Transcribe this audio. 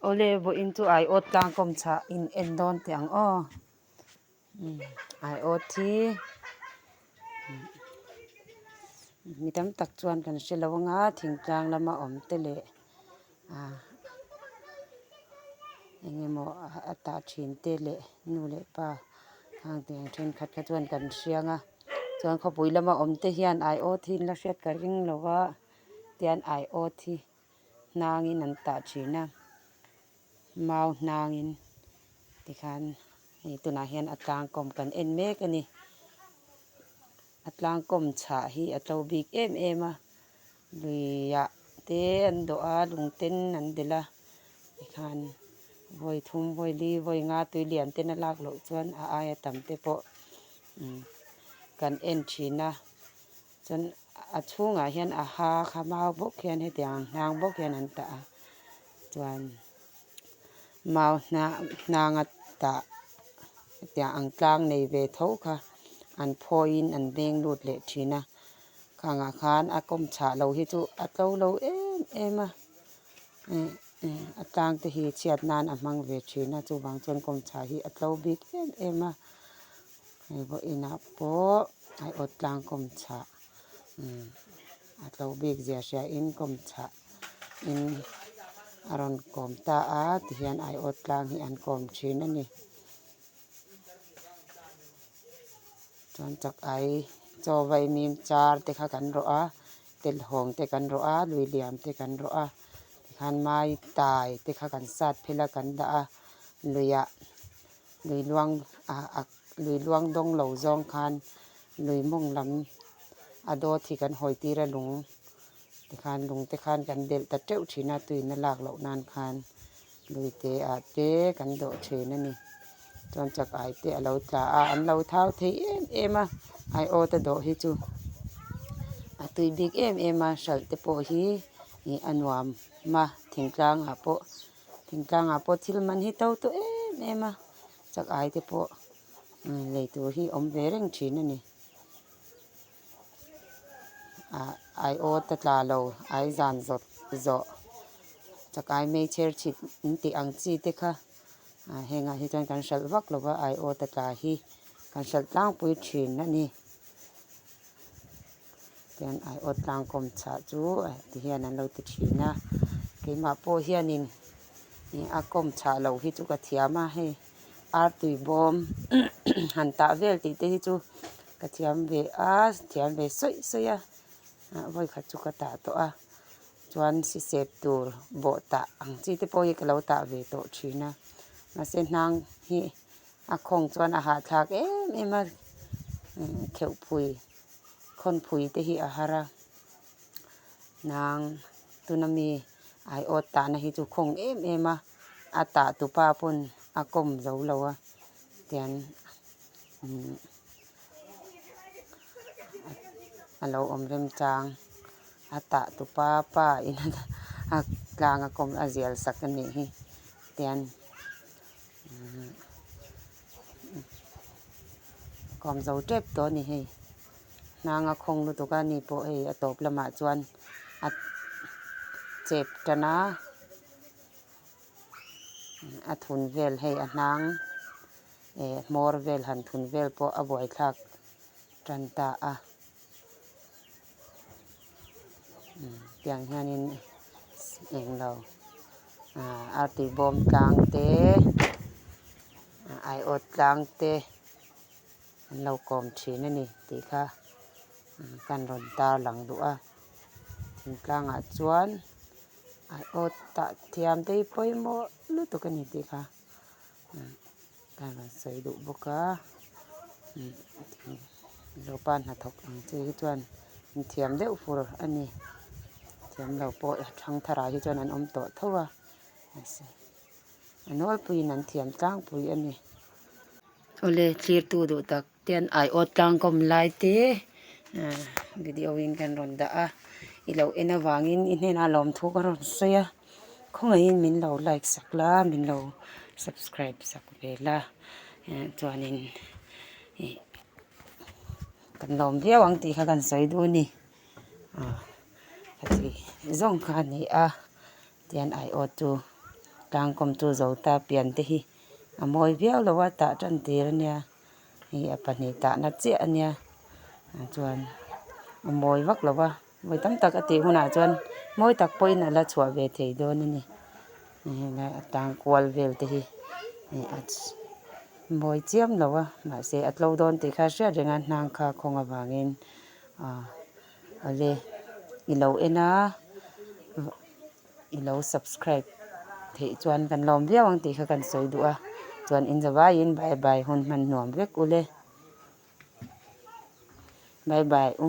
Awle vawiin chu aiawt tlang kawm chhah in en dawn teh ang aw aiawt hi mi tam tak chuan kan hre lo anga thingtlang lama awm te leh ah eng emaw a tah thin te leh nu leh pa khang tiang thenkhat kha chuan kan hriang a chuan khawpui lama awm te hian aiawt hi an la hriat ka ring lo va tian aiawt hi. Hnangin an tah thin a, mau hnangin tikhan hei tunah hian a tlangkawm kan en mek a ni. A tlangkawm chhah hi a tlo bik em em a, luiah te an dawh a, lung ten an delh a tikhan vawi thum vawi li vawi nga tui lian ten a lak loh chuan a aia tam te pawh kan en thin a. Chuan a chhungah hian a ha kha mau bawk hian hetiang ang hnang bawk hian an tah a chuan mau hnang hnanga tah hetiang ang tlang nei ve tho kha an phawiin an veng lut leh thin a khangah khan a kawm chhah lo hi chu a tlo lo em em a a tlang te hi chhiat nan a hmang ve thin a chuvang chuan kawm chhah hi a tlo bik em em a. Hei vawiinah pawh aiawt tlang kawm chhah a tlo bik zia hriain kawm chhah in a rawn kawm ta a tihian aiawt tlang hi an kawm thin a ni. Chuan chak ai chaw vaimim char te kha kan rawh a telhawng te kan rawh a lui liam te kan rawh a tikhan mai tai te kha kan sat phel a kan dah a luiah. Lui luang ah a lui luang dawng lo zawng khan lui mawng lam a dawt hi kan hawi tir a lung tikhan lung te khan kan delh ta teuh thin a tuina lak loh nan khan lui te ah te kan dawh thin a ni chuan chak ai te a lo tla a an lo thau thei em em a aiawt a dawh hi chu a tui bik em em a hralh te pawh hi ih a nuam a thingtlang ah pawh. Thingtlangah pawh thil man hi to tawh em em a, chak ai te pawh lei tur hi awm ve reng thin a ni. Ah aiawt a tla lo, ai zan zawt zawh, chak ai meichher chhit in tih ang chi te kha ah hengah hi chuan kan hralh vak lo va, aiawt a tla hi kan hralh tlangpui thin a ni. Tihian aiawt tlang kawm chhah chu ti hian an lo ti thin a keimah pawh hianin ih a kawm chhah loh hi chu ka thiam a hei ar tui bawm han tah vel tih te hi chu ka thiam ve a thiam ve sawih sawih a ah vawikhat chu ka tah tawh a chuan sisep tur bawh tah ang chi te pawh hi ka lo tah ve tawh thin a mahse hnang hi a khawng chuan a hahthlak em em a kheuhpui. Khawnpui te hi a har a, nang tuna mi aiawt tahna hi chu khawng em em a, a tah tupa pawn a kawm zo lo a tian umm a lo awm remchang a tah tupa pa in a tlang a kawm a zial sak a nih hi tian umm. Kawm zo tep tawh a ni hei hnang a khawng lutuk a ni pawh hei a tawp lamah chuan a chep tan a a thun vel hei a hnang eh hmawr vel han thun vel pawh a buaithlak tan ta a tiang hianin englo ah artui bawm tlang te aiawt tlang te an lo kawm thin a ni tih kha kan rawn tarlang duh a thingtlangah chuan aiawt tah thiam te hi pawimawh lutuk a ni tih kha. Kan rawn sawi duh bawk a Zopa hnathawk ang chi hi chuan inthiam deuh fur a ni thiam lo pawh thangthar ah hi chuan an awm tawh tho a mahse a nawlpuiin an thiam tlangpui a ni. Awle thlirtu duh tak te an aiawt tlangkawm lai te video in kan rawn dah a i lo en avangin i hnenah lawmthu ka rawn sawi a. Khawngaihin min lo like sak la min lo subscribe sak ve la chuanin ih kan lawm viau ang tih kha kan sawi duh a ni ah heti zawng kha a ni a tihian aiawt chu. tlangkawmtu zo ta pian te hi a mawi viau lo a tah tan tir a nia hei a pahnih tahna chiah a nia chuan a mawi vak lo va vawi tam tak a tih hunah chuan mawi tak pawhin a la chhuah ve thei dawn a ni helai a tang kual vel te hi a mawi chiam lo a mahse a tlo dawn tih kha hriat reng a hnang kha khawng avangin ah awle i lo en a. I lo subscribe theih chuan kan lawm viau ang tih kha kan sawi duh a, chuan in zavaiin bye bye hun hman nuam vek ule. Bye bye u.